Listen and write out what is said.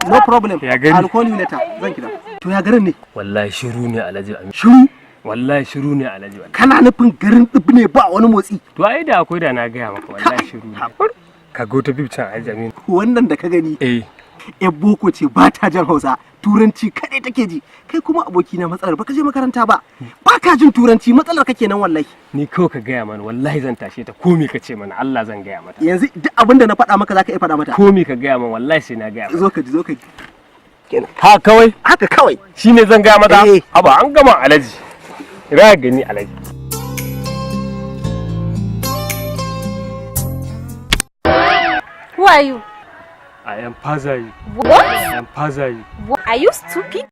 No problem. Ya gari? I'll call you later. Zan kira. To, ya garin ne? Wallahi shiru ne, Alhaji Aminu. Shiru? Wallahi shiru ne, Alhaji, wallahi. Kana nufin garin ɗib ne, ba wani motsi? To ai da akwai da na gaya maka. Wallahi shiru ne. Ka ga wata babe can, Alhaji Aminu. Wannan da ka gani? Eh. Yar boko ce, ba ta jan Hausa, Turanci kaɗai take ji. Kai kuma abokina, matsalar baka je makaranta ba, ba ka jin Turanci, matsalar kake nan wallahi. Ni kawai ka gaya mana, wallahi zan tashe ta. Ko me ka ce mana, Allah zan gaya mata. Yanzu duk abin da na faɗa maka zaka iya faɗa mata? Ko me ka gaya mana, wallahi sai na gaya mata. Zo ka ji, zo ka ji. Kenan. Ha kawai? Haka kawai. Shine zan gaya mata? Eh. Haba, an gama, Alhaji. Ina ka gani, Alhaji? Who are you? I am Fazayi. What? I am Fazayi. What? Are you stupid?